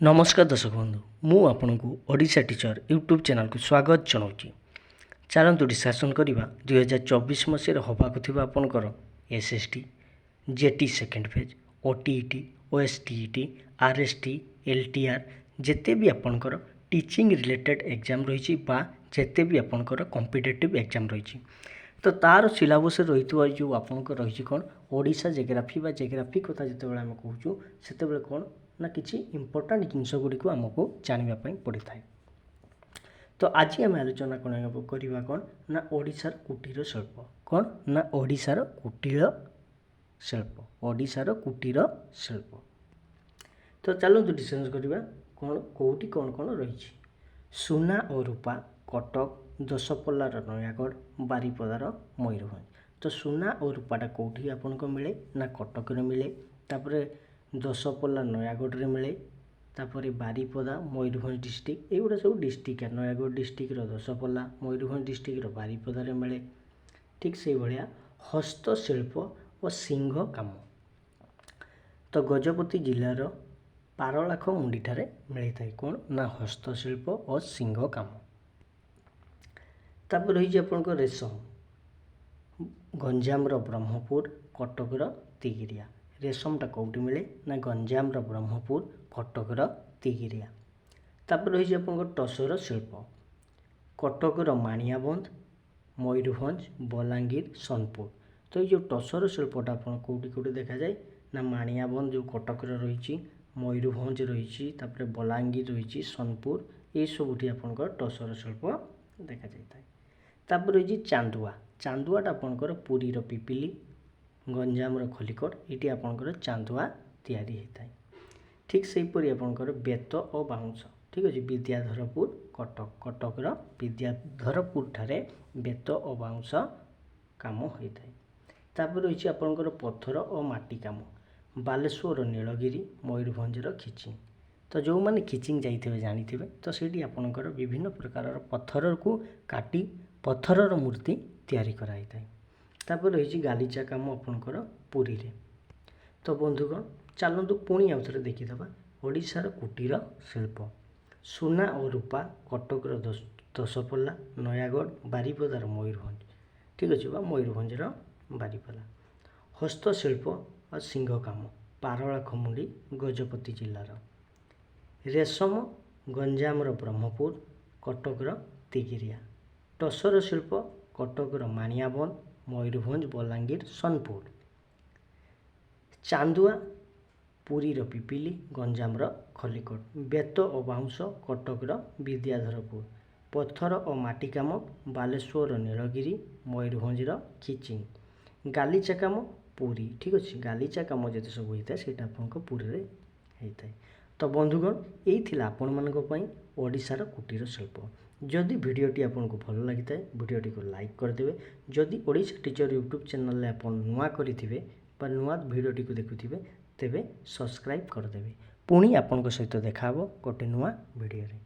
ନମସ୍କାର ଦର୍ଶକ ବନ୍ଧୁ, ମୁଁ ଆପଣଙ୍କୁ ଓଡ଼ିଶା ଟିଚର ୟୁଟ୍ୟୁବ୍ ଚ୍ୟାନେଲକୁ ସ୍ୱାଗତ ଜଣାଉଛି। ଚାଲନ୍ତୁ ଡିସ୍କସନ୍ କରିବା 2024 ମସିହାରେ ହେବାକୁ ଥିବା ଆପଣଙ୍କର SST, JT second phase, OTET, OSTET, RST, LTR, ଯେତେ ବି ଆପଣଙ୍କର ଟିଚିଂ ରିଲେଟେଡ଼୍ ଏକ୍ଜାମ୍ ରହିଛି ବା ଯେତେ ବି ଆପଣଙ୍କର କମ୍ପିଟେଟିଭ୍ ଏକ୍ଜାମ୍ ରହିଛି। ତ ତା'ର ସିଲାବସ୍ରେ ରହିଥିବା ଏଇ ଯେଉଁ ଆପଣଙ୍କର ରହିଛି କ'ଣ, ଓଡ଼ିଶା ଜିଓଗ୍ରାଫି ବା ଜିଓଗ୍ରାଫି କଥା ଯେତେବେଳେ ଆମେ କହୁଛୁ, ସେତେବେଳେ କ'ଣ ନା କିଛି ଇମ୍ପୋର୍ଟାଣ୍ଟ ଜିନିଷ ଗୁଡ଼ିକୁ ଆମକୁ ଜାଣିବା ପାଇଁ ପଡ଼ିଥାଏ। ତ ଆଜି ଆମେ ଆଲୋଚନା କ'ଣ କରିବା, କ'ଣ ନା ଓଡ଼ିଶାର କୁଟୀର ଶିଳ୍ପ। କ'ଣ ନା ଓଡ଼ିଶାର କୁଟୀର ଶିଳ୍ପ, ଓଡ଼ିଶାର କୁଟୀର ଶିଳ୍ପ। ତ ଚାଲନ୍ତୁ ଡିସ୍କସ୍ କରିବା କ'ଣ, କେଉଁଠି କ'ଣ କ'ଣ ରହିଛି। ସୁନା ଓ ରୂପା କଟକ, ଦଶପଲ୍ଲାର ନୟାଗଡ଼, ବାରିପଦାର ମୟୂରଭଞ୍ଜ। ତ ସୁନା ଓ ରୂପାଟା କେଉଁଠି ଆପଣଙ୍କୁ ମିଳେ ନା କଟକରେ ମିଳେ, ତାପରେ ଦଶପଲ୍ଲା ନୟାଗଡ଼ରେ ମିଳେ, ତାପରେ ବାରିପଦା ମୟୂରଭଞ୍ଜ ଡିଷ୍ଟ୍ରିକ୍ଟ। ଏଇଗୁଡ଼ା ସବୁ ଡିଷ୍ଟ୍ରିକ୍ଟ। ନୟାଗଡ଼ ଡିଷ୍ଟ୍ରିକ୍ଟର ଦଶପଲ୍ଲା, ମୟୂରଭଞ୍ଜ ଡିଷ୍ଟ୍ରିକ୍ଟର ବାରିପଦାରେ ମିଳେ। ଠିକ୍ ସେଇଭଳିଆ ହସ୍ତଶିଳ୍ପ ଓ ଶିଙ୍ଗ କାମ ତ ଗଜପତି ଜିଲ୍ଲାର ପାରଳାଖେମୁଣ୍ଡିଠାରେ ମିଳିଥାଏ। କ'ଣ ନା ହସ୍ତଶିଳ୍ପ ଓ ଶିଙ୍ଗ କାମ। ତାପରେ ରହିଛି ଆପଣଙ୍କ ରେଶମ, ଗଞ୍ଜାମର ବ୍ରହ୍ମପୁର, କଟକର ତିଗିରିଆ। ରେଶମଟା କେଉଁଠି ମିଳେ ନା ଗଞ୍ଜାମର ବ୍ରହ୍ମପୁର, କଟକର ତିଗିରିଆ। ତାପରେ ରହିଛି ଆପଣଙ୍କ ଟସର ଶିଳ୍ପ, କଟକର ମାଣିଆବନ୍ଧ, ମୟୂରଭଞ୍ଜ, ବଲାଙ୍ଗୀର, ସୋନପୁର। ତ ଏଇ ଯେଉଁ ଟସର ଶିଳ୍ପଟା ଆପଣ କେଉଁଠି କେଉଁଠି ଦେଖାଯାଏ ନା ମାଣିଆବନ୍ଧ ଯେଉଁ କଟକରେ ରହିଛି, ମୟୂରଭଞ୍ଜ ରହିଛି, ତାପରେ ବଲାଙ୍ଗୀର ରହିଛି, ସୋନପୁର, ଏଇସବୁଠି ଆପଣଙ୍କର ଟସର ଶିଳ୍ପ ଦେଖାଯାଇଥାଏ। ତାପରେ ରହିଛି ଚାନ୍ଦୁଆ। ଚାନ୍ଦୁଆଟା ଆପଣଙ୍କର ପୁରୀର ପିପିଲି, ଗଞ୍ଜାମର ଖଲିକୋଟ, ଏଇଠି ଆପଣଙ୍କର ଚାନ୍ଦୁଆ ତିଆରି ହେଇଥାଏ। ଠିକ୍ ସେହିପରି ଆପଣଙ୍କର ବେତ ଓ ବାଉଁଶ, ଠିକ୍ ଅଛି, ବିଦ୍ୟାଧରପୁର କଟକ। କଟକର ବିଦ୍ୟାଧରପୁର ଠାରେ ବେତ ଓ ବାଉଁଶ କାମ ହୋଇଥାଏ। ତାପରେ ରହିଛି ଆପଣଙ୍କର ପଥର ଓ ମାଟି କାମ, ବାଲେଶ୍ୱର ନୀଳଗିରି, ମୟୂରଭଞ୍ଜର ଖିଚିଂ। ତ ଯେଉଁମାନେ ଖିଚିଂ ଯାଇଥିବେ ଜାଣିଥିବେ, ତ ସେଇଠି ଆପଣଙ୍କର ବିଭିନ୍ନ ପ୍ରକାରର ପଥରକୁ କାଟି ପଥରର ମୂର୍ତ୍ତି ତିଆରି କରାଯାଇଥାଏ। ତାପରେ ରହିଛି ଗାଲିଚା କାମ ଆପଣଙ୍କର ପୁରୀରେ। ତ ବନ୍ଧୁଗଣ, ଚାଲନ୍ତୁ ପୁଣି ଆଉ ଥରେ ଦେଖିଦେବା ଓଡ଼ିଶାର କୁଟୀର ଶିଳ୍ପ। ସୁନା ଓ ରୂପା କଟକର ଦଶପଲ୍ଲା, ନୟାଗଡ଼, ବାରିପଦାର ମୟୂରଭଞ୍ଜ, ଠିକ୍ ଅଛି, ବା ମୟୂରଭଞ୍ଜର ବାରିପଦା। ହସ୍ତଶିଳ୍ପ ଆଉ ଶିଙ୍ଗ କାମ ପାରଳାଖେମୁଣ୍ଡି, ଗଜପତି ଜିଲ୍ଲାର। ରେଶମ ଗଞ୍ଜାମର ବ୍ରହ୍ମପୁର, କଟକର ତିଗିରିଆ। ଟସର ଶିଳ୍ପ କଟକର ମାଣିଆବନ୍ଧ, ମୟୂରଭଞ୍ଜ, ବଲାଙ୍ଗୀର, ସୋନପୁର। ଚାନ୍ଦୁଆ ପୁରୀର ପିପିଲି, ଗଞ୍ଜାମର ଖଲିକୋଟ। ବେତ ଓ ବାଉଁଶ କଟକର ବିଦ୍ୟାଧରପୁର। ପଥର ଓ ମାଟି କାମ ବାଲେଶ୍ୱରର ନୀଳଗିରି, ମୟୂରଭଞ୍ଜର ଖିଚିଂ। ଗାଲିଚା କାମ ପୁରୀ, ଠିକ୍ ଅଛି। ଗାଲିଚା କାମ ଯେତେ ସବୁ ହେଇଥାଏ, ସେଇଟା ଆପଣଙ୍କ ପୁରୀରେ ହେଇଥାଏ। ତ ବନ୍ଧୁଗଣ, ଏଇ ଥିଲା ଆପଣମାନଙ୍କ ପାଇଁ ଓଡ଼ିଶାର କୁଟୀର ଶିଳ୍ପ। ଯଦି ଭିଡ଼ିଓଟି ଆପଣଙ୍କୁ ଭଲ ଲାଗିଥାଏ, ଭିଡ଼ିଓଟିକୁ ଲାଇକ୍ କରିଦେବେ। ଯଦି ଓଡ଼ିଶା ଟିଚର ୟୁଟ୍ୟୁବ୍ ଚ୍ୟାନେଲରେ ଆପଣ ନୂଆ କରିଥିବେ ବା ନୂଆ ଭିଡ଼ିଓଟିକୁ ଦେଖୁଥିବେ, ତେବେ ସବସ୍କ୍ରାଇବ୍ କରିଦେବେ। ପୁଣି ଆପଣଙ୍କ ସହିତ ଦେଖା ହେବ ଗୋଟେ ନୂଆ ଭିଡ଼ିଓରେ।